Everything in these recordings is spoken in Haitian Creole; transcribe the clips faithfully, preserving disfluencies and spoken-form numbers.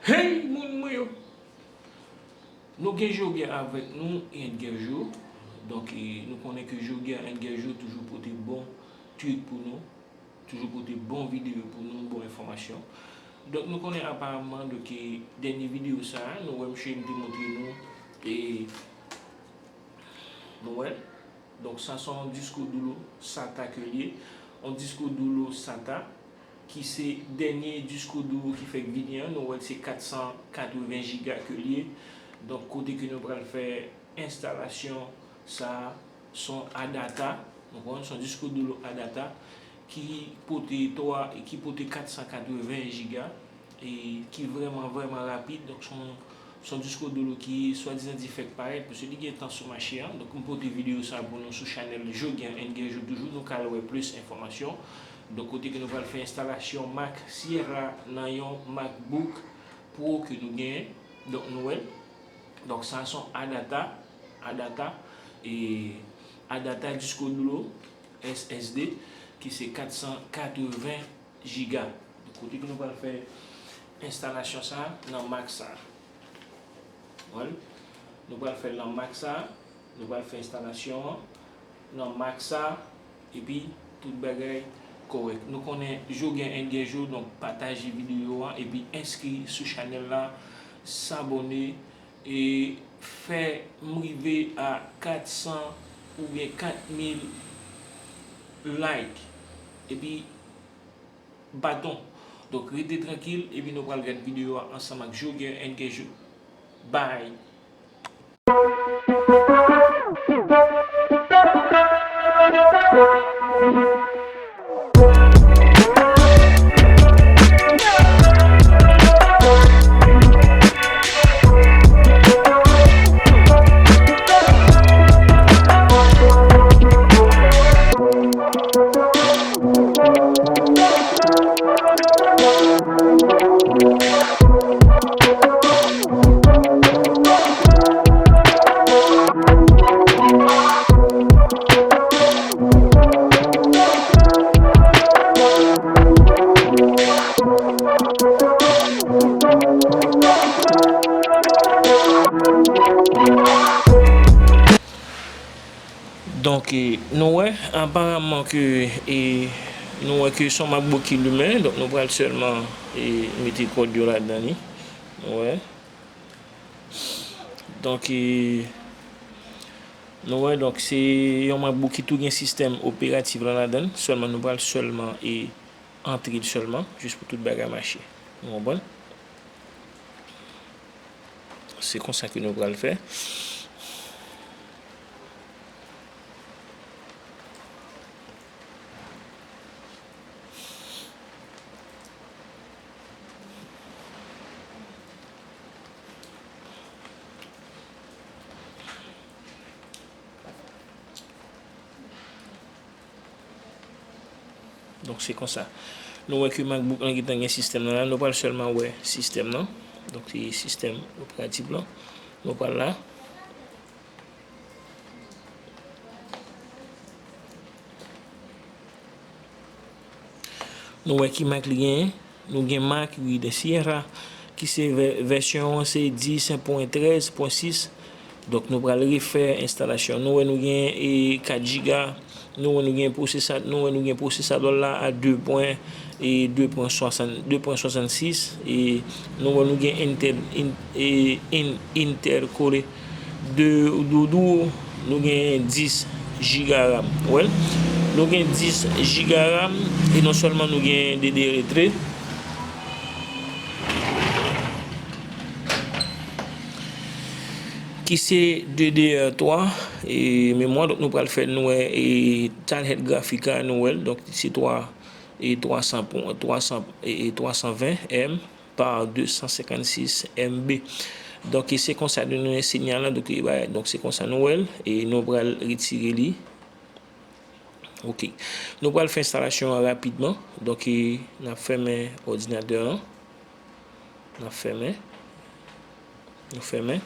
Hey, moun mwen yo! Nou gen Joger avèk nou, Edgar Joe. Donk, e, nou konnen ke Joger Edgar Joe toujou pote bon trik pou nou, toujou pote bon videyo pou nou, bon enfòmasyon. Donk, nou konnen aparaman, donk, e, dènye videyo sa a, nou wè msye m te montre nou, e, nou wè, Donk, sa se yon disco duro sata ke l ye. Yon disco duro sata, ki se dènye disco duro ki fèk vini an. Nou wè l se kat san katreven jiga ke l ye. Donk, kote ke nou pral fè enstalasyon sa a, se yon adata. Nou konprann, se yon disco duro adata ki pote twa, ki pote kat san katreven jiga. E ki vrèman, vrèman rapid. Donk, se yon, se yon disco duro ki swadizan di fèk parèt, paske li gen tan sou mache an. Donk, m pote videyo sa pou nou sou chanèl Joger Edgar Joe toujou. Nou ka al wè plis enfòmasyon. Donk, kote ke nou pral fè enstalasyon Mac Sierra nan yon MacBook Pro ke nou genyen. Donk, nou wè l. Donk, sa se yon adata, adata, e adata disco duro S S D ki se kat san katreven jiga. Kote ke nou pral fè enstalasyon sa a nan Mac sa a. Wè, nou pral fè l nan Mac sa a, nou pral fè enstalasyon an nan Mac sa a, epi tout bagay kòrèk. Nou konnen Joger Edgar Joe, donk pataje videyo a, epi enskri sou chanèl la, sabone, e fè m rive a kat san oubyen kat mil like, epi baton. Donk, rete trankil, epi nou pral gad videyo a ansanm ak Joger Edgar Joe. Bye! Donk, e, nou wè, aparaman ke, e, nou wè ke se yon MacBook ki limen, donk nou pral sèlman, e, mete kòd yo ladan li. Nou wè. Donk, e, nou wè, donk, se yon MacBook ki tou gen sistèm operatif lan ladan l, sèlman nou pral sèlman, e, antre l sèlman, jis pou tout bagay mache. Nou konprann? Se konsa ke nou pral fè. Donk, se konsa. Nou wè ke MacBook lan gentan gen sistèm nan la. Nou pral sèlman wè sistèm nan. Donk, se sistèm operatif lan. Nou pral la. Nou wè ki Mac li genyen. Nou gen Mac, wi, de Sierra, ki se vè-, vèsyon an se dis pwen trèz pwen sis. Donk, nou pral refè enstalasyon. Nou wè nou gen, e, kat jiga. Nou wè nou gen pwosesa-, nou wè nou gen pwosesadò la a de pwen, e, de pwen swasann, de pwen swasannsis. E nou wè nou gen Intel, in-, e, in-, Intel Core de, de, de, nou gen dis jiga RAM. Wè, nou gen dis jiga RAM, e non sèlman nou gen D D R twa, ki se D D R twa, e, memwa, donk nou pral fè, nou wè, e, talent grafik la, nou wè l, donk se twa, e, twa san pwen, twa san, e, e, twa san ven M pa de san senkannsis M B. Donk, e se konsa nou, nou gen sinyal la, donk, e, ba, donk, se konsa nou wè l, e nou pral retire li. Ok. Nou pral fè enstalasyon an rapidman. Donk, e, n ap fèmen òdinatè an. N ap fèmen. Nou fèmen.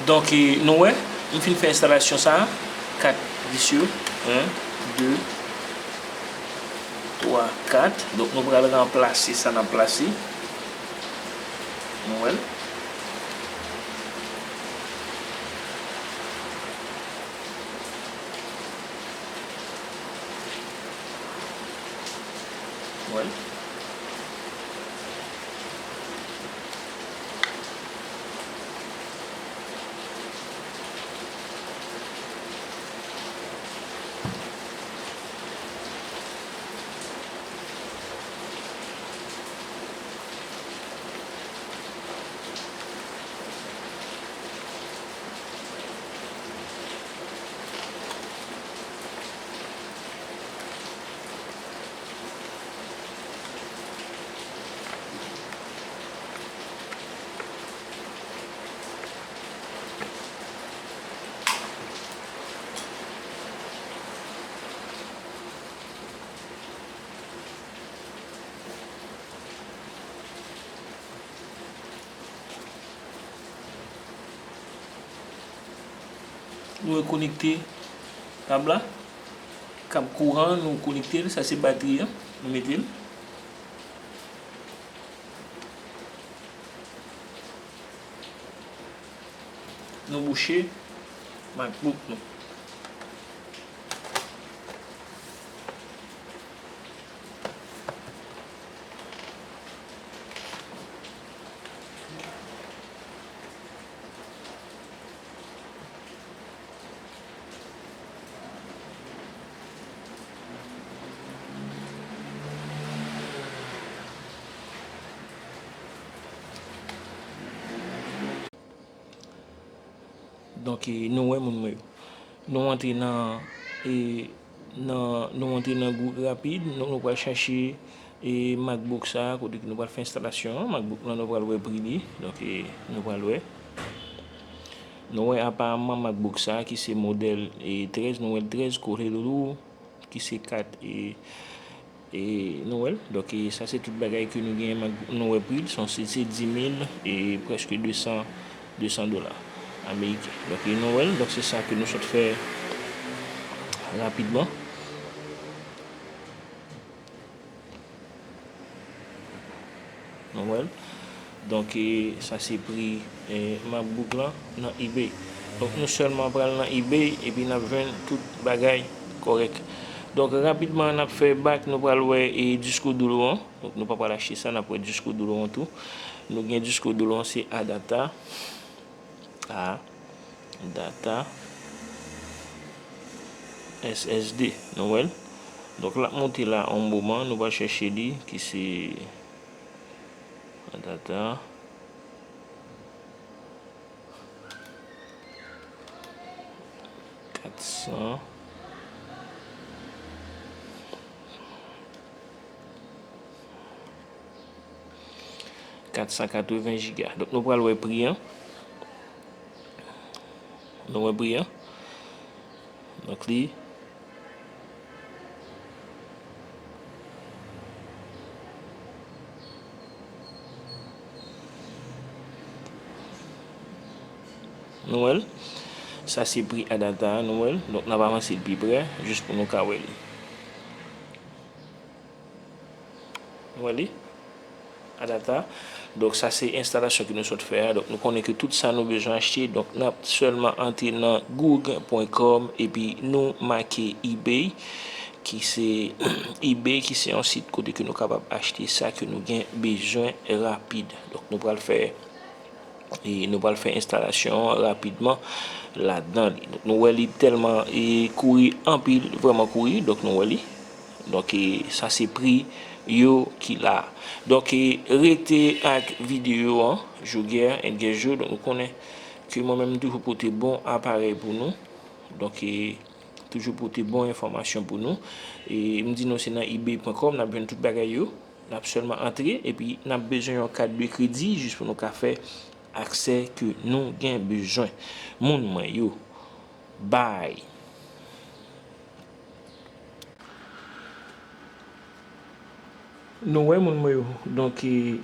Donk, e, nou wè, m fin fè enstalasyon sa a, kat vis yo, en, de, twa, kat. Donk, nou pral ranplase sa n ap plase. Nou wè l. Nou wè l. Nou rekonekte kab la. Kab kouran, nou konekte l. Sa se batri an. Nou mete l. Nou bouche MacBook nou. Donk, e, nou wè moun mwen yo. Nou antre nan, e, nan, nou antre nan Google rapid, nou, nou pral chache, e, MacBook sa, kote ke nou pral fè enstalasyon an, MacBook lan nou pral wè pri li, donk, e, nou pral wè. Nou wè aparamman MacBook sa ki se modèl, e, trèz, nou wè l trèz kore loulou, ki se kat, e, e, nou wè l. Donk, e, sa se tout bagay ke nou genyen, nou wè pri l, se, se, se dis mil e prèske de san, de san dola ameriken. Donk, e, nou wè l, donk se sa ke nou sot fè rapidman. Nou wè l. Donk, e, sa se pri, e, MacBook lan nan eBay. Donk, nou sèlman pral nan eBay epi n ap jwenn tout bagay kòrèk. Donk, rapidman, n ap fè back, nou pral wè, e, disko dou an. Donk, nou pa pral achte sa, n ap wè disko dou an tou. Nou gen disko dou an, se A data. A data S S D. Nou wè l. Donk, l ap monte la yon moman, nou pral chèche li, ki se A data. Kat san. Kat san katreven giga. Donk, nou pral wè pri an. Nou wè pri an. Donk, li Nou wè l? Sa se pri A data a, nou wè l? Donk, n ap avanse l pi pre, jis pou nou ka wè li. Nou wè li? A data. Donk, sa se enstalasyon ke nou sot fè a. Donk, nou konnen ke tout sa nou bezwen achte. Donk, n ap sèlman antre nan google pwen com epi nou make eBay, ki se eBay, ki se yon sit kote ke nou kapab achte sa ke nou gen bezwen rapid. Donk, nou pral fè, e nou pral fè enstalasyon an rapidman ladan li. Donk, nou wè li tèlman, e, kouri anpil, vrèman kouri. Donk, nou wè li. Donk, e, sa se pri yo ki la. Donk, e, rete ak videyo an, Jougè and Guècho. Donk, nou konnen ke mwen menm, m toujou pote bon aparèy pou nou. Donk, e, toujou pote bon enfòmasyon pou nou. E m di nou se nan ebay pwen kòm n ap jwenn tout bagay yo. N ap sèlman antre, epi n ap bezwen yon kat de kredi jis pou nou ka fè aksè ke nou gen bezwen. Moun mwen yo, bay. Nou wè, moun mwen yo. Donk, e,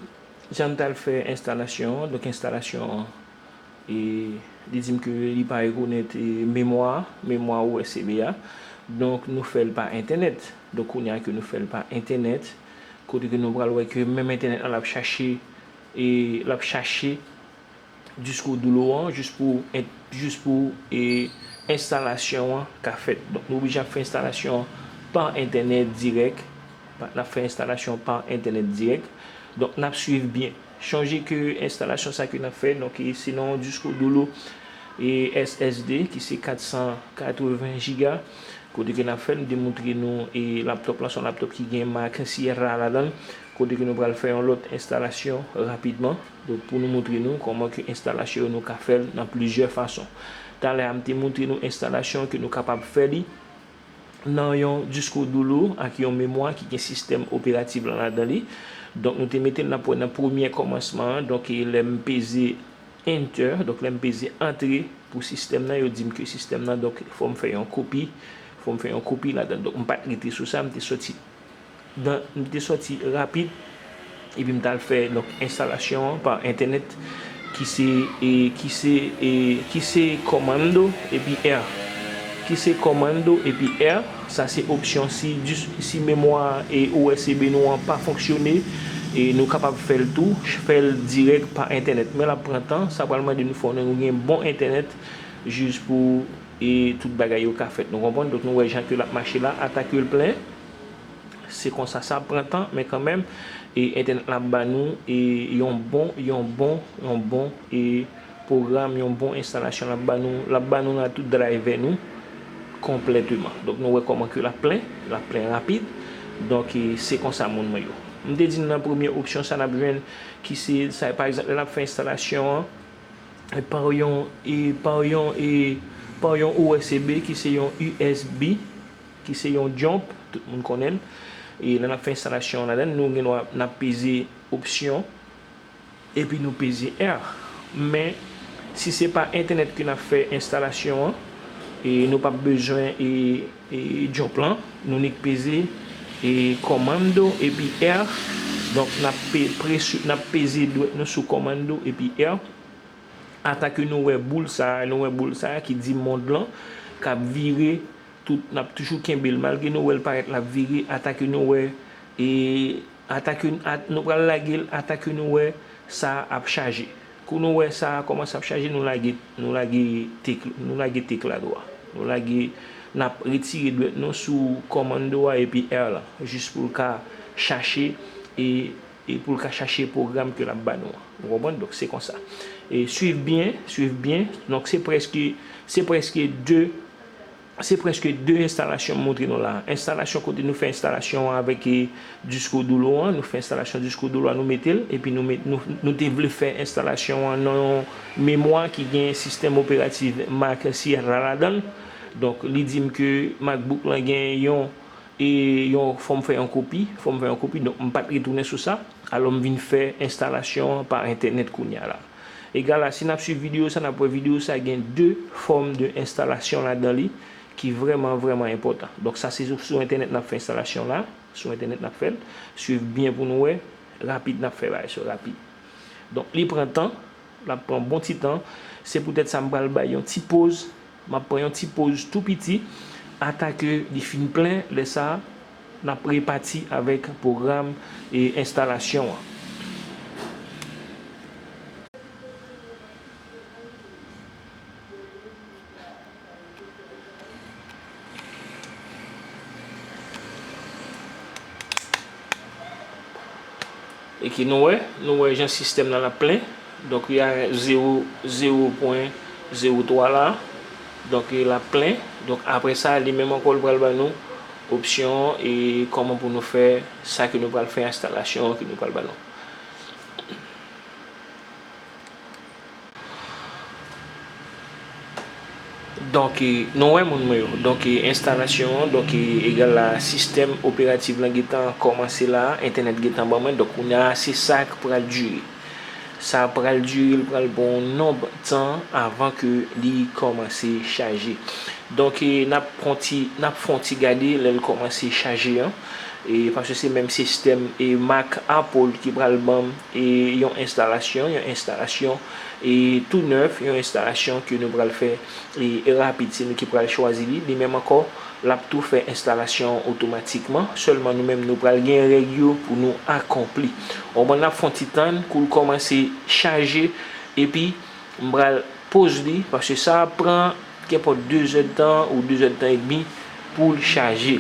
jan m t al fè enstalasyon an, donk enstalasyon an, E li di m ke li pa rekonèt, e, memwa, memwa U S B a. Donk, nou fè l pa entènèt. Donk, kounye a ke nou fè l pa entènèt, kote ke nou pral wè ke menm entènèt la, l ap chache, e, l ap chache disko dou lo an, jis pou, jis pou, e, enstalasyon an ka fèt. Donk, nou oblije ap fè enstalasyon an pa entènèt dirèk. Pa, n ap fè enstalasyon pa entènèt dirèk. Donk, n ap swiv byen. Chonje ke enstalasyon sa ke n ap fè, donk, e, se nan yon disko dou lo, e, S S D, ki se kat san katreven jiga. Kote ke n ap fè, m te montre nou, e, laptop lan, se yon laptop ki gen mak Sierra ladan l. Kote ke nou pral fè yon lòt enstalasyon rapidman. Donk, pou nou montre nou kòman ke enstalasyon yo nou ka fè l nan plizyè fason. Talè a, m te montre nou enstalasyon ke nou kapab fè li nan yon disko dou lo ak yon memwa ki gen sistèm operatif lan ladan li. Donk, nou te mete l nan, nan premye kòmansman an. Donk, e, lè m peze Enter, donk, lè m peze antre pou sistèm nan, yo di m ke sistèm nan, donk, fò m fè yon kopi, fò m fè yon kopi ladan. Donk, m pa t rete sou sa, m te soti dan, m te soti rapid, epi m t al fè, donk, enstalasyon an pa entènèt, ki se, e, ki se, e, ki se Commando epi R. Ki se Commando epi R. Sa se opsyon si dis-, si memwa, e, U S B nou an pa fonksyone, e, nou kapab fè l tou, fè l dirèk pa entènèt. Men l ap pran tan, sa pral mande nou fò nou gen bon entènèt jis pou, e, tout bagay yo ka fèt. Nou konprann? Donk, nou wè jan ke l ap mache la, ata ke l plen. Se konsa, sa ap pran tan, men kanmenm, e, entènèt la ap ba nou, e, yon bon, yon bon, yon bon, e, pwogram, yon bon enstalasyon l ap ba nou, l ap ba nou la tout drivè nou konplèteman. Donk, nou wè kòman ke l ap plen, l ap plen rapid. Donk, e, se konsa, moun mwen yo. M te di n nan premye opsyon sa n ap jwenn, ki se, sa, pa egzanp, lè n ap fè enstalasyon an, e, pa yon, e, pa yon, e, pa yon U S B, ki se yon U S B, ki se yon jump, tout moun konnen l. E lè n ap fè enstalasyon an ladan l, nou gen dwa, n ap peze opsyon, epi nou peze R. Men, si se pa entènèt ke n ap fè enstalasyon an, e nou p ap bezwen, e, e, jump lan, nou nik peze, e, Commando epi R. Donk, n ap pe-, presi-, n ap peze dwèt nou sou Commando epi R. Ata ke nou wè boul sa a, nou wè boul sa a ki di mond lan k ap vire, tout, n ap toujou kenbe l, malgre nou wè l parèt l ap vire, ata ke nou wè, e, ata ke, a, nou pral lage l, ata ke nou wè sa a ap chaje. Kou nou wè sa a kòmanse ap chaje, nou lage, nou lage tik, nou lage tik la dwat. Nou lage, n ap retire dwèt nou sou Commando a epi R lan, jis pou l ka chache, e, e pou l ka chache pwogram ke l ap ba nou an. Ou konprann? Donk, se konsa. E swiv byen, swiv byen. Donk, se prèske, se prèske de, se prèske de enstalasyon m montre nou la. Enstalasyon kote nou fè enstalasyon an avèk, e, disko dou lo an, nou fè enstalasyon disko dou lo a, nou mete l, epi nou met, nou, nou te vle fè enstalasyon an nan yon memwa ki gen sistèm operatif mak Sierra ladan l. Donk, li di m ke MacBook lan gen yon e yon, fò m fè yon kopi, fò m fè yon kopi, donk m pa t retounen sou sa, alò m vin fè enstalasyon an pa entènèt kounye a la. Egal a, si n ap swiv videyo sa, n ap wè videyo sa gen de fòm de enstalasyon ladan li ki vrèman, vrèman enpòtan. Donk sa se sou, sou entènèt n ap fè enstalasyon la, sou entènèt n ap fè l. Swiv byen pou nou wè, rapid n ap fè bagay sa yo rapid. Donk li pran tan, l ap pran bon ti tan. Se poutèt sa m pral bay yon ti poz. M ap pran yon ti poz tou piti, ata ke li fin plen. Lè sa a, n ap repati avèk pwogram e enstalasyon an. E ki nou wè, nou wè jan sistèm nan l ap plen. Donk, y a zewo, zewo pwen zewo twa la. Donk, l ap plen. Donk, apre sa, li menm ankò, l pral ban nou opsyon e kòman pou nou fè sa ke nou pral fè, enstalasyon ke nou pral ban nou. Donk, e, nou wè moun mwen yo. Donk, e, enstalasyon an, donk, e, egal a sistèm operatif lan gentan kòmanse la, entènèt gentan ban mwen. Donk, kounye a, se sa k pral dire. Sa pral dire, l pral pran yon nonb tan avan ke li kòmanse chaje. Donk, e, n ap fon ti, n ap fon ti gade lè l kòmanse chaje an. E paske se menm sistèm e mak Apple ki pral ban m e yon enstalasyon, yon enstalasyon e tou nèf, yon enstalasyon ke nou pral fè e rapid, se nou ki pral chwazi li. Li menm ankò, l ap tou fè enstalasyon otomatikman. Sèlman nou menm nou pral gen règ yo pou nou akonpli. Ou konprann, n ap fè yon ti tann kou l kòmanse chaje, epi m pral poz li, paske sa ap pran kenpòt de zèdtan ou de zèdtan edmi pou l chaje.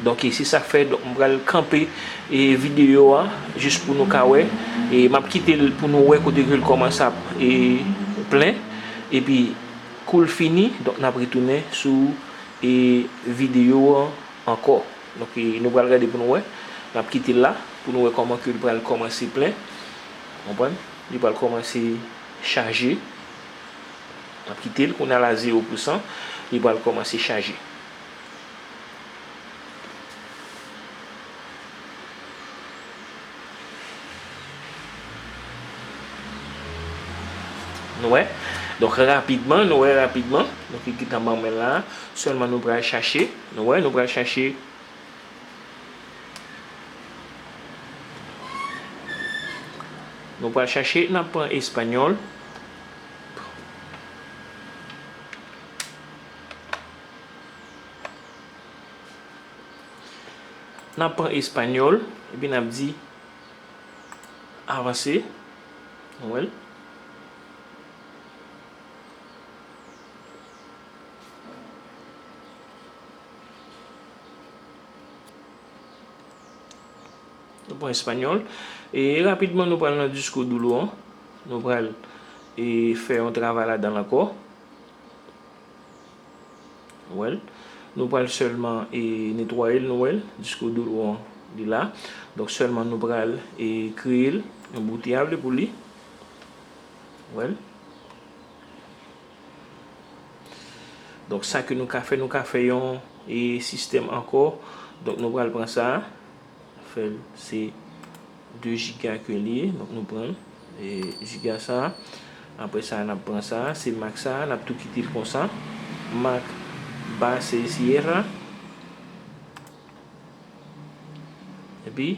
Donk, e se sa k fè, donk, m pral kanpe e videyo a, jis pou nou ka wè. E m ap kite l pou nou wè kote ke l kòmanse ap e plen. Epi, kou l fini, donk, n ap retounen sou e videyo a ankò. Donk, e nou pral gade pou nou wè. N ap kite l la pou nou wè kòman ke l pral kòmanse plen. Konprann? Li pral kòmanse chaje. N ap kite l kounye a la zewo pousan. Li pral kòmanse chaje. Nou wè? Donk, rapidman, nou wè rapidman. Donk, li gentan ban mwen la. Sèlman nou pral chache. Nou wè, nou pral chache. Nou pral chache, n ap pran espanyòl. N ap pran espanyòl, epi n ap di avanse. Nou wè l? Nou pran espanyòl. E rapidman, nou pral nan disco duro an. Nou pral e fè yon travay ladan l ankò. Nou wè l. Nou pral sèlman e netwaye l, nou wè l. Disco duro an, li la. Donk, sèlman nou pral e kreye l, yon bouteyaj pou li. Ou wè l. Donk, sa ke nou ka fè, nou ka fè yon e sistèm ankò. Donk, nou pral pran sa. Fè l, se de jiga ke li ye. Donk, nou pran e jiga sa. Apre sa, n ap pran sa. Se mak sa. N ap tou kite l konsa. Mak base sierra. Epi,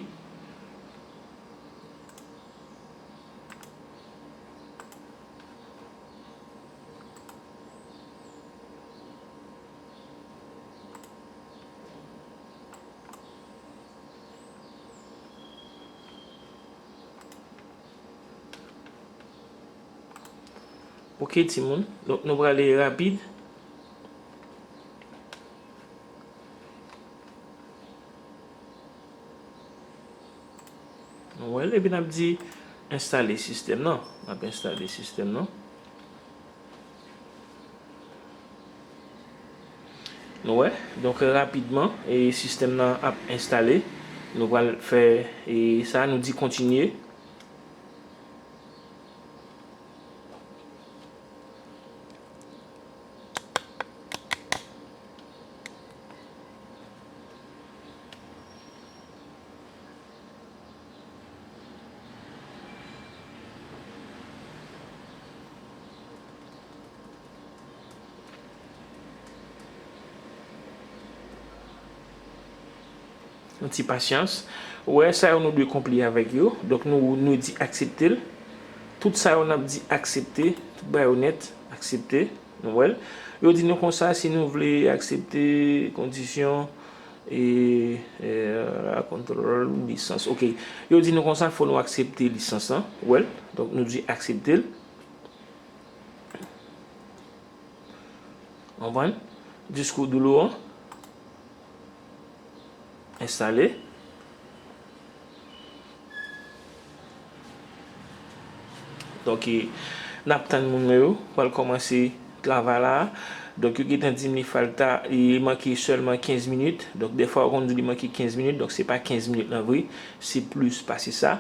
ok, timoun. Donk, nou prale rapid. Nou wè l, epi n ap di enstale sistèm nan. N ap enstale sistèm nan. Nou wè, donk, rapidman, e sistèm nan ap enstale. Nou pral fè e sa, nou di kontinye. Yon ti pasyans. Ou wè, sa yo nou dwe konpli avèk yo. Donk, nou, nou di aksepte l. Tout sa yo n ap di aksepte. Tout bagay yo nèt, aksepte. Nou wè l. Yo di nou konsa, si nou vle aksepte kondisyon e, e, la kontwòl lisans. Ok. Yo di nou konsa, fò nou aksepte lisans lan. Ou wè l. Donk, nou di aksepte l. Konprann? Disco duro an. Enstale. Donk, e, n ap tann moun mwen yo pral kòmanse travay la. Donk, yo gentan di m li falta, li manke sèlman kenz minit. Donk, dèfwa, yo konn di li manke kenz minit. Donk, se pa kenz minit lan vre. Se plis pase sa.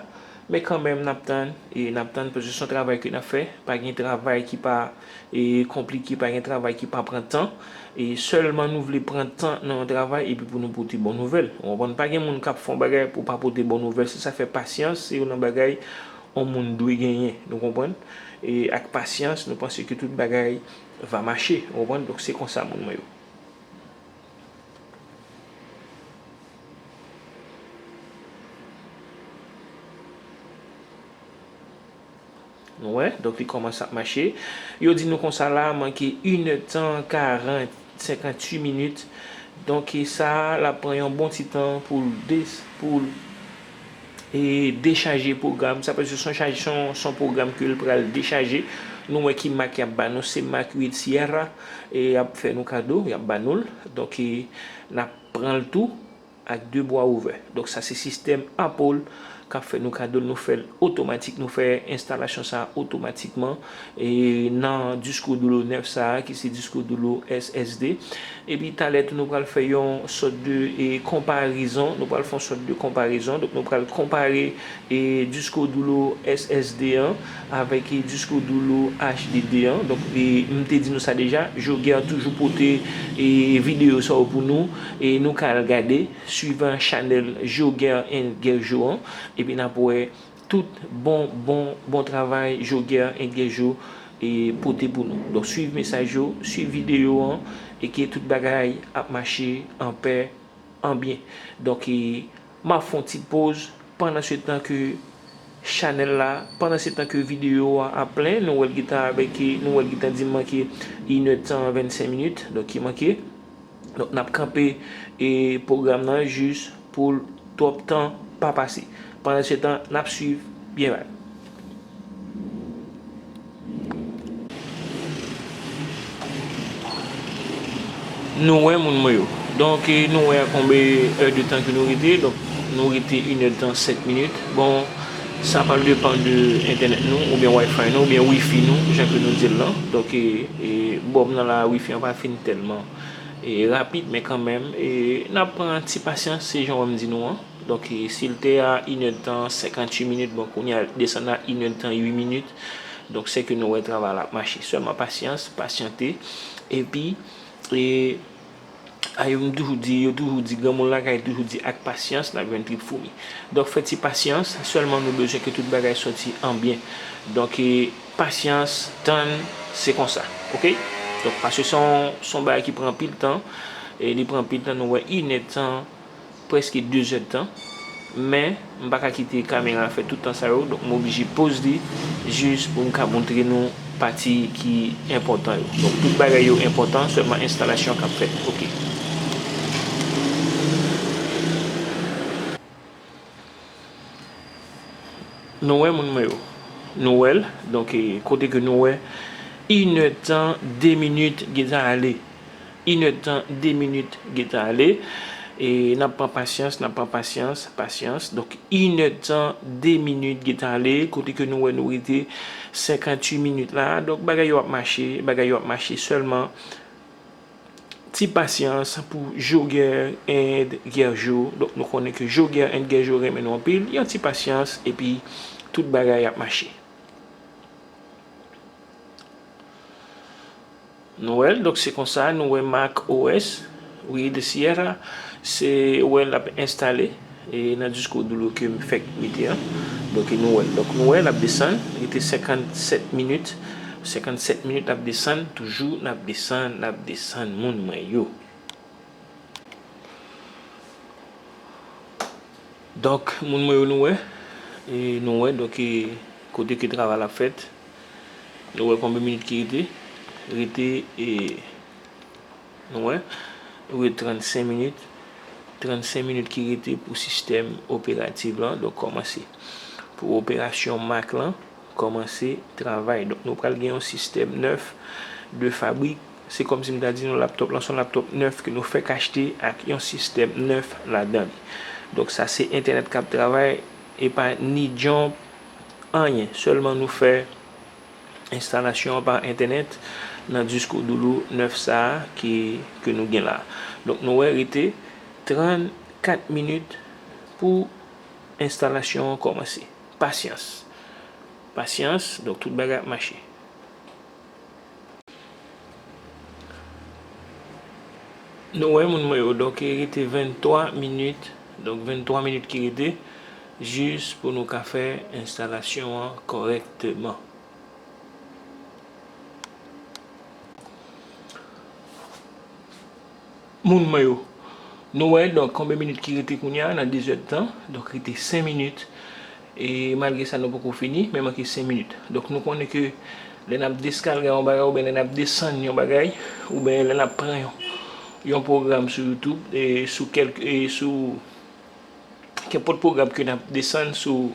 Men kanmenm, n ap tann, e n ap tann, paske se yon travay ke n ap fè. Pa gen travay ki pa e konplike, pa gen travay ki pa pran tan. E sèlman nou vle pran tan nan yon travay epi pou nou pote bon nouvèl. Ou konprann? Pa gen moun k ap fè yon bagay pou pa pote bon nouvèl. Se sa fè pasyans, se youn nan bagay yon moun dwe genyen. Nou konprann? E ak pasyans, nou panse ke tout bagay va mache. Ou konprann? Donk, se konsa, moun mwen yo. Nou wè, donk li kòmanse ap mache. Yo di nou konsa la, manke inèdtan karant, senkantuit minit. Donk, e sa a, l ap pran yon bon ti tan pou l de-, pou l, e, dechaje pwogram sa, paske se yon chaje, se yon, se yon pwogram ke l pral dechaje. Nou wè ki mak y ap ba nou, se mak uit Sierra, e y ap fè nou kado, y ap ba nou l. Donk, e, n ap pran l tou ak de bwa ouvè. Donk, sa se sistèm Apple k ap fè nou kado l, nou fè l otomatik, nou fè enstalasyon sa a otomatikman, e nan disko dou lo nèf sa a, ki se disko dou lo S S D. Epi talè tou, nou pral fè yon sòt de, e, konparezon, nou pral fè yon sòt de konparezon. Donk, nou pral konpare, e, disko dou lo S S D an avèk, e, disko dou lo H D D an. Donk, e, m te di nou sa deja, Joger toujou pote, e, videyo sa yo pou nou, e nou ka al gade, swivan chanèl Joger and Gerjo an, epi n ap wè tout bon, bon, bon travay Joger and Gerjo, e, pote pou nou. Donk, swiv mesaj yo, swiv videyo an, e ke tout bagay ap mache an pè, an byen. Donk, e, m ap fè yon ti poz pandan se tan ke chanèl la, pandan se tan ke videyo a ap plen, nou wè l gentan avèk, nou wè l gentan di m manke inèdtan vennsenk minit, donk ki manke. Donk, n ap kanpe, e, pwogram nan jis pou l twòp tan pa pase. Pandan se tan, n ap swiv byen bal. Nou wè, moun mwen yo. Donk, e, nou wè a konbe è de tan ke nou rete. Donk, nou rete inèdtan sèt minit. Bon, sa pral depann de entènèt nou, oubyen Wi-Fi nou, oubyen Wi-Fi nou, jan ke nou di l lan. Donk, e, e, bò m nan la, Wi-Fi an pa fin tèlman, e, rapid, men kanmenm, e, n ap pran ti pasyans, se jan w wè m di nou an. Donk, e, si l te a inèdtan senkantuit minit, bon, kounye a l desann a inèdtan uit minit. Donk, se ke nou wè travay la ap mache. Sèlman pasyans, pasyante. Epi, e, a, yo, m toujou di, yo toujou di, granmoun lakay toujou di, ak pasyans, n ap jwenn trip foumi. Donk, fè ti pasyans, sèlman nou bezwen ke tout bagay sòti an byen. Donk, e, pasyans, tann, se konsa. Oke? Donk, paske se yon, se yon bagay ki pran anpil tan, e li pran anpil tan, nou wè inèdtan, prèske de zèdtan, men m pa ka kite kamera a fè tout tan sa yo, donk m oblije poz li jis pou m ka montre nou pati ki enpòtan yo. Donk, tout bagay yo enpòtan, sèlman enstalasyon k ap fèt. Oke. Nou wè, moun mwen yo. Nou wè l. Donk, e, kote ke nou wè inèdtan de minit gentan ale. Inèdtan de minit gentan ale. E n ap pran pasyans, n ap pran pasyans, pasyans. Donk, inèdtan de minit gentan ale. Kote ke nou wè nou rete senkantuit minit la. Donk, bagay yo ap mache, bagay yo ap mache sèlman. Ti pasyans pou Joger and Gerjo. Donk, nou konnen ke Joger and Gerjo renmen nou anpil. Yon ti pasyans, epi tout bagay ap mache. Nou wè l, donk se konsa, nou wè Mac O S, wi, de Sierra, se wè l ap enstale, e nan disko dou lo ke m fèk mete an. Donk, nou wè l. Donk, nou wè l ap desann, rete senkannsèt minit. Senkannsèt minit l ap desann, toujou n ap desann, n ap desann, moun mwen yo. Donk, moun mwen yo, nou wè. E nou wè, donk, e kote ke travay la ap fèt. Nou wè konbyen minit ki rete. Rete, e nou wè, rete trannsenk minit. Trannsenk minit ki rete pou sistèm operatif lan, donk, kòmanse. Pou operasyon Mac lan, kòmanse travay. Donk, nou pral gen yon sistèm nèf de fabrik. Se kòmsi m ta di nou laptòp lan se yon laptòp nèf ke nou fèk achte ak yon sistèm nèf ladan li. Donk, sa se entènèt k ap travay, e pa ni jump, anyen. Sèlman nou fè enstalasyon an pa entènèt nan disko dou lo nèf sa a ke, ke nou gen la. Donk, nou wè rete trannkat minit pou enstalasyon an kòmanse. Pasyans. Pasyans, donk tout bagay ap mache. Nou wè, moun mwen yo, donk, e rete venntwa minit. Donk, venntwa minit ki rete, jis pou nou ka fè enstalasyon an kòrèkteman. Moun mwen yo, nou wè, donk, konbyen minit ki rete kounye a nan de zèdtan? Donk, rete senk minit. E malgre sa, nou poko fini, men manke senk minit. Donk, nou konnen ke lè n ap deskalge yon bagay, oubyen lè n ap desann yon bagay, oubyen lè n ap pran yon, yon pwogram sou YouTube, e sou kèlk, e sou kenpòt pwogram ke n ap desann sou,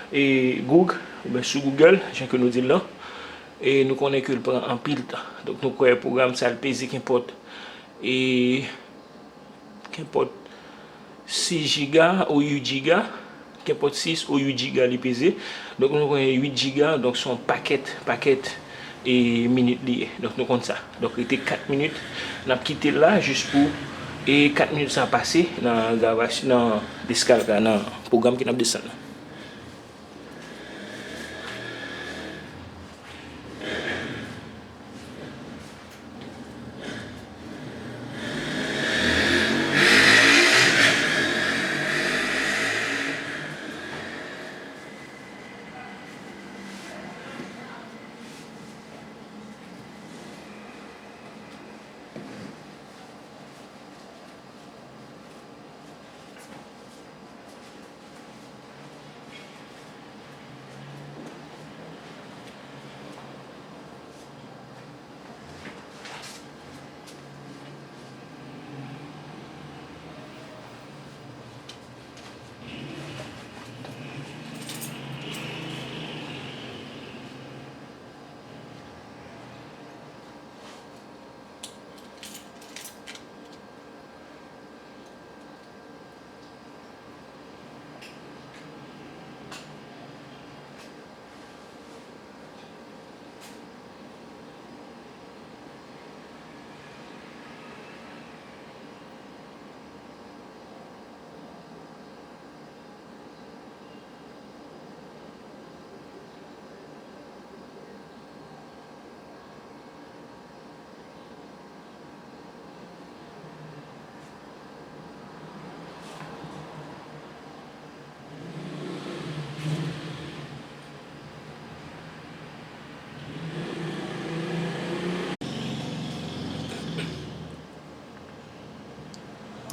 e, Goog, oubyen sou Google, jan ke nou di l lan, e nou konnen ke l pran anpil tan. Donk, nou kwè pwogram sa, l peze kenpòt, e, kenpòt sis jiga ou uit jiga, kenpòt sis ou uit jiga li peze. Donk, nou konnen uit jiga, donk, se yon pakèt, pakèt, e, minit li ye. Donk, nou konn sa. Donk, rete kat minit. N ap kite l la jis pou, e, kat minit sa pase nan gravasyon, nan deskalg la, nan pwogram ke n ap desann la.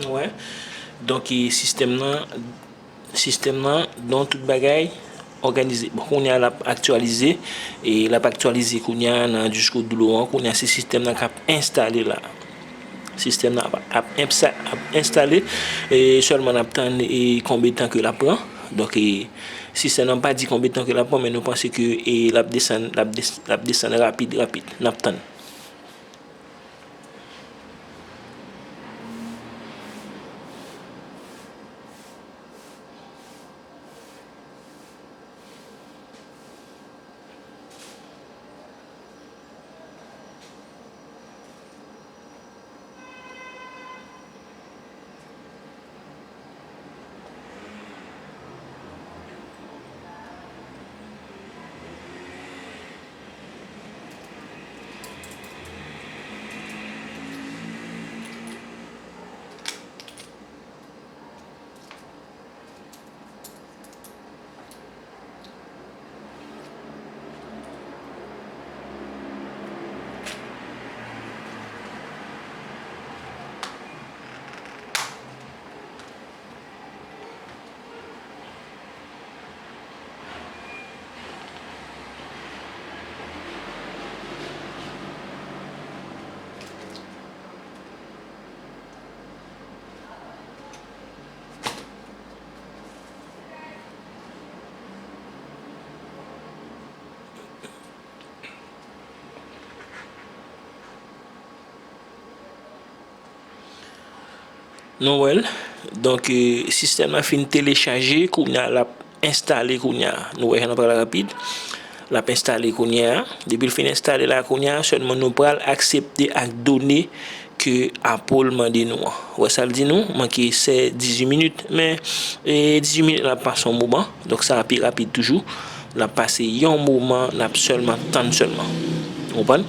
Wè. Donk, e, sistèm nan, sistèm nan, donk, tout bagay òganize. Bon, kounye a, l ap aktyalize, e l ap aktyalize kounye a nan disko dlo an. Kounye a, se sistèm nan k ap enstale la. Sistèm nan ap, ap enpsa-, ap enstale, e sèlman n ap tann, e konbyen tan ke l ap pran. Donk, e, sistèm nan pa di konbyen tan ke l ap pran, men nou panse ke, e, l ap desann, l ap des-, l ap desann rapid, rapid. N ap tann. Nou wè l. Donk, e, sistèm nan fin telechaje, kounye a l ap enstale kounye a. Nou wè jan l pral rapid. L ap enstale kounye a. Depi l fin enstale la kounye a, sèlman nou pral aksepte ak done ke Apple mande nou an. Ou wè sa l di nou? Manke sèz, dizuit minit. Men, e, dizuit minit la ap pase yon moman. Donk, sa pi rapid toujou. L ap pase yon moman, n ap sèlman tann sèlman. Ou konprann?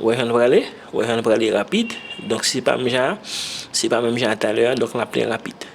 Ou wè jan l prale? Ou wè jan l prale rapid? Donk, se pa menm jan, se pa menm jan a talè a, donk, l ap pi rapid.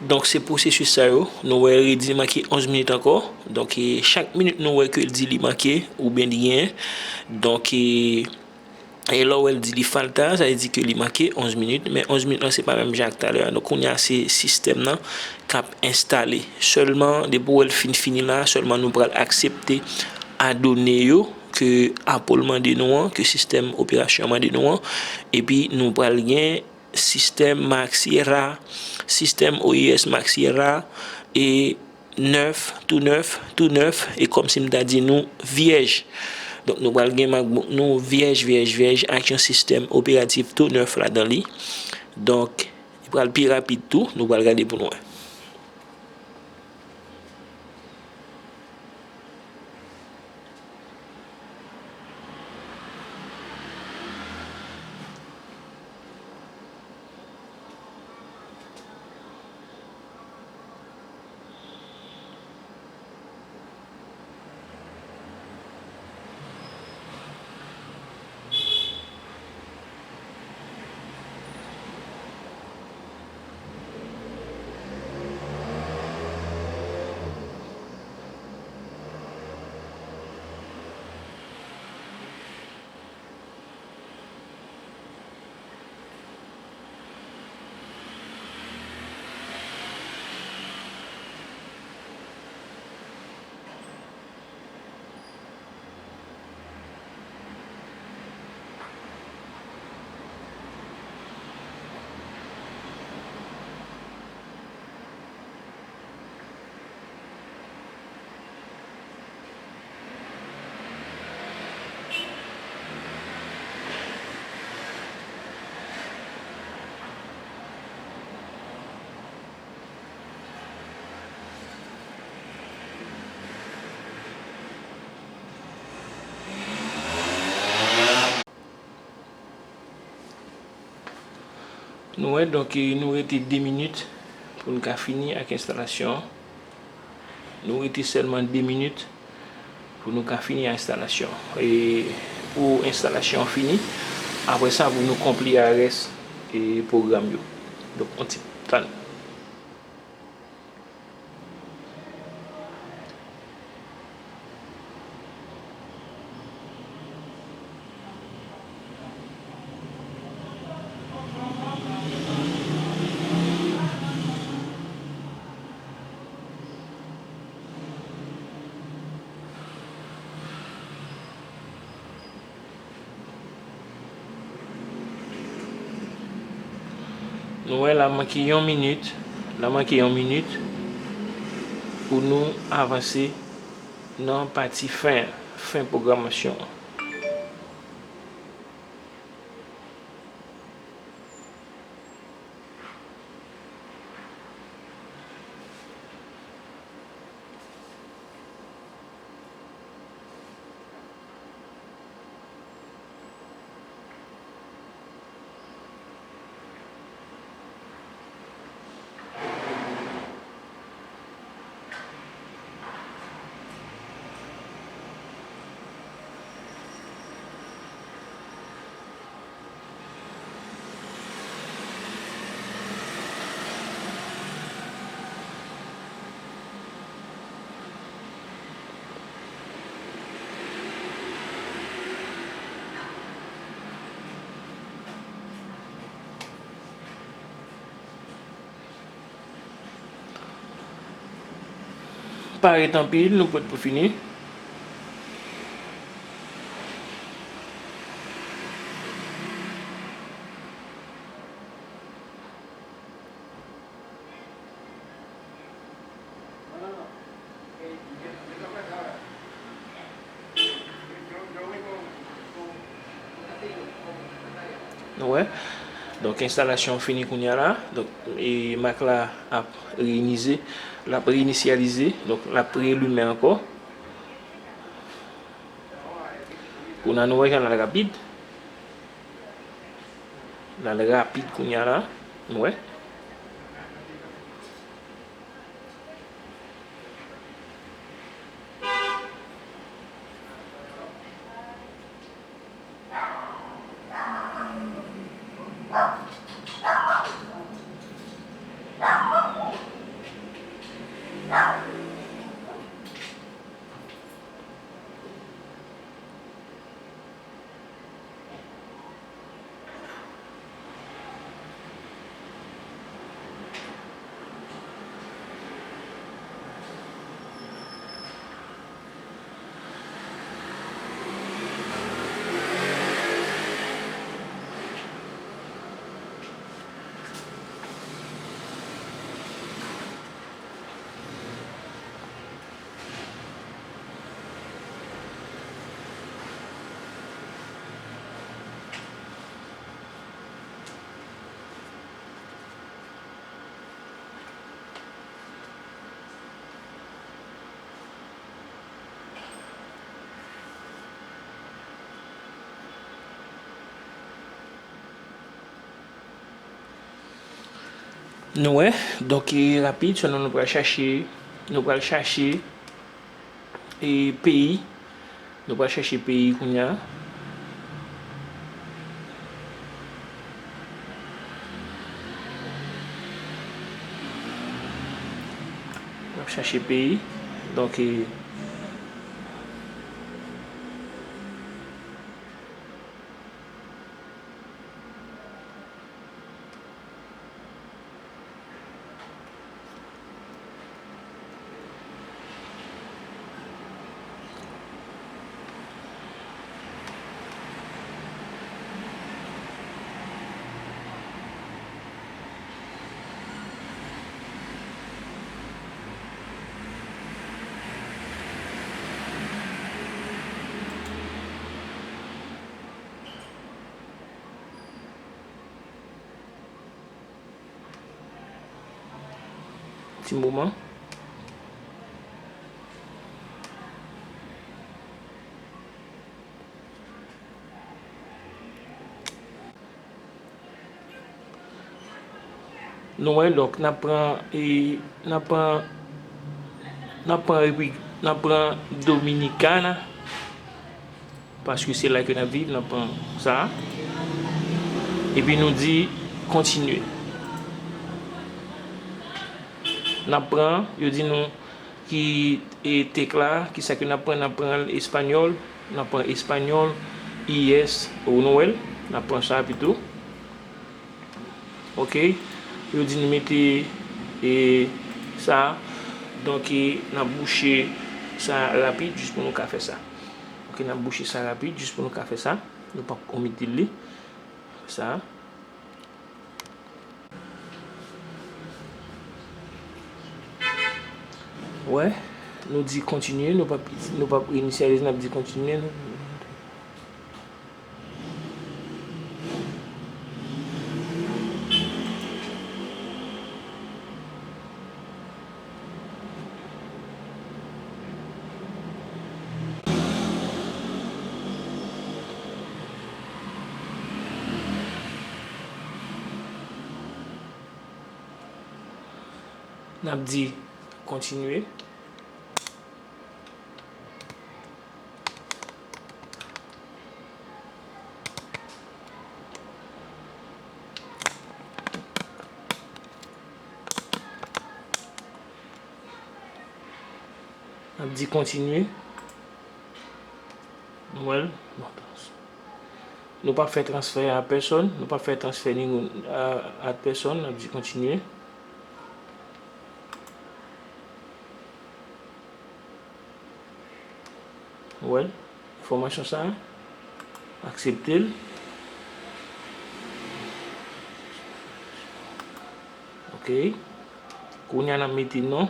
Donk, se pwosesis sa yo. Nou wè, redi li manke onz minit ankò. Donk, e, chak minit nou wè ke l di li manke, oubyen li genyen. Donk, e, e lè w wè l di li falta, sa vle di ke li manke onz minit. Men onz minit lan, se pa menm jan ak talè a. Donk, kounye a, se sistèm nan k ap enstale. Sèlman, depi w wè l fin fini la, sèlman nou pral aksepte a done yo ke Apple mande nou an, ke sistèm operasyon an mande nou an. Epi, nou pral gen sistèm Mac Sierra, sistèm O S Mac Sierra, e nèf, tou nèf, tou nèf, e kòmsi m ta di nou vyèj. Donk, nou pral gen MacBook nou vyèj, vyèj, vyèj, ak yon sistèm operatif tou nèf ladan li. Donk, li pral pi rapid tou, nou pral gade pou nou wè. Nou wè, donk, e, nou rete de minit pou n ka fini ak enstalasyon an. Nou rete sèlman de minit pou nou ka fini enstalasyon. E pou enstalasyon an fini, apre sa, pou nou konpli a rès, e, pwogram yo. Donk, on ti tann. Nou wè la manke yon minit, la manke yon minit pou nou avanse nan pati fen, fen pwogramasyon an. Pa ret anpil, nou prèt pou fini. Nou wè. Donk, enstalasyon an fini kounye a la. Donk, e, Mac la ap reyinize, l ap reyinisyalize. Donk, l ap reyalimen ankò. Kounye a nou wè jan l al rapid. L al rapid kounye a la. Nou wè. Nou wè, donk, e, rapid, sèlman nou pral chache, nou pral chache, e, peyi. Nou pral chache peyi kounye a. N ap chache peyi. Donk, e, Ti moman. Nou wè, donk, n ap pran, e, n ap pran, n ap pran Repiblik, n ap pran Dominikana. Paske se la ke n ap viv, n ap pran sa. Epi nou di kontinye. N ap pran, yo di nou ki, e, tek la, ki sa ke n ap pran, n ap pran espanyòl, n ap pran espanyòl, iyès, ou nou wè l, n ap pran sa pito. Ok, yo di nou mete, e, sa, donk, e, n ap bouche sa rapid jis pou nou ka fè sa. Ok, n ap bouche sa rapid jis pou nou ka fè sa. Nou p ap omit li. Sa. Wè, nou di kontinye, nou p ap, nou p ap reinitialize, n ap di kontinye. N ap di kontinye. N ap di kontinye. Nou wè l? Bon, nou p ap fè transfè a pèsòn, nou p ap fè transfè ni a, a pèsòn, n ap di kontinye. Ou wè l? Enfòmasyon sa a, aksepte l. Ok. Kounye a n ap mete non.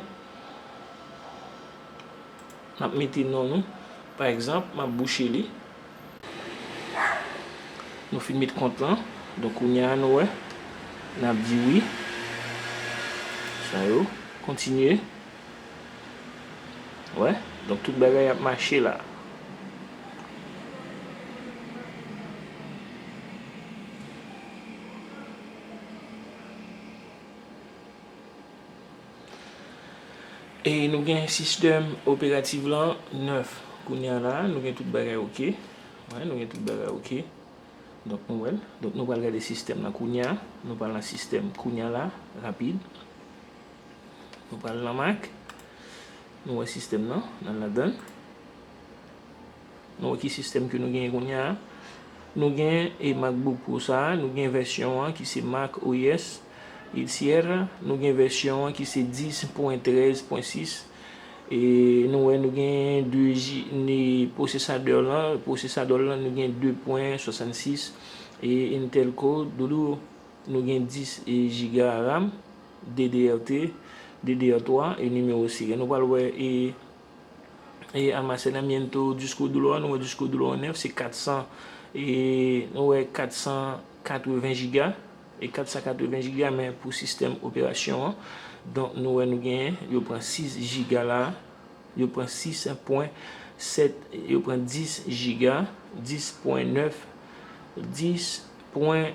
N ap mete non nou. Pa egzanp, m ap bouche li. Nou fin met kont lan. Donk, kounye a, nou wè. N ap di wi. Sa yo. Kontinye. Wè. Donk, tout bagay ap mache la. E nou gen sistèm operatif lan nèf. Kounye a la, nou gen tout bagay oke. Wè, nou gen tout bagay oke. Donk, nou wè l. Donk, nou pral gade sistèm nan kounye a. Nou pral nan sistèm kounye a la, rapid. Nou pral nan Mac. Nou wè sistèm nan, n al ladan l. Nou wè ki sistèm ke nou genyen kounye a. Nou gen, e, MacBook Pro sa a, nou gen vèsyon an ki se Mac O S Sierra, nou gen vèsyon an ki se dis pwen trèz pwen sis. E nou wè nou gen de ji-, ni pwosesadè lan, pwosesadè lan nou gen de pwen swasannsis, e Intel Core Duo, nou gen dis, e, jiga RAM, D D R T, D D R twa, e nimewo seri. Nou pral wè, e, e almacenamiento disco duro an, nou wè disco duro an nèf, se kat san, e nou wè kat san katreven jiga, e kat san katreven jiga, men pou sistèm operasyon an, donk nou wè nou genyen, yo pran sis jiga la, yo pran sis pwen sèt, yo pran dis jiga, dis pwen nèf, dis pwen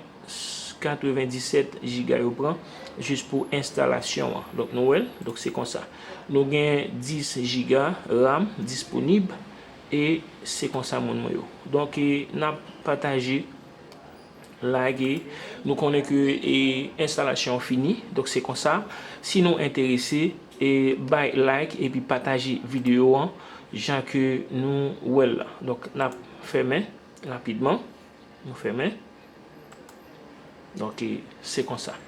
katrevendisèt jiga yo pran jis pou enstalasyon an. Donk, nou wè l, donk se konsa. Nou gen dis jiga ram disponib e se konsa, moun mwen yo. Donk, e, n ap pataje, like, nou konnen ke, e, enstalasyon an fini. Donk, se konsa. Si nou enterese, e, bay like epi pataje videyo an jan ke nou wè l la. Donk, n ap fèmen rapidman. Nou fèmen. Donk, e, se konsa.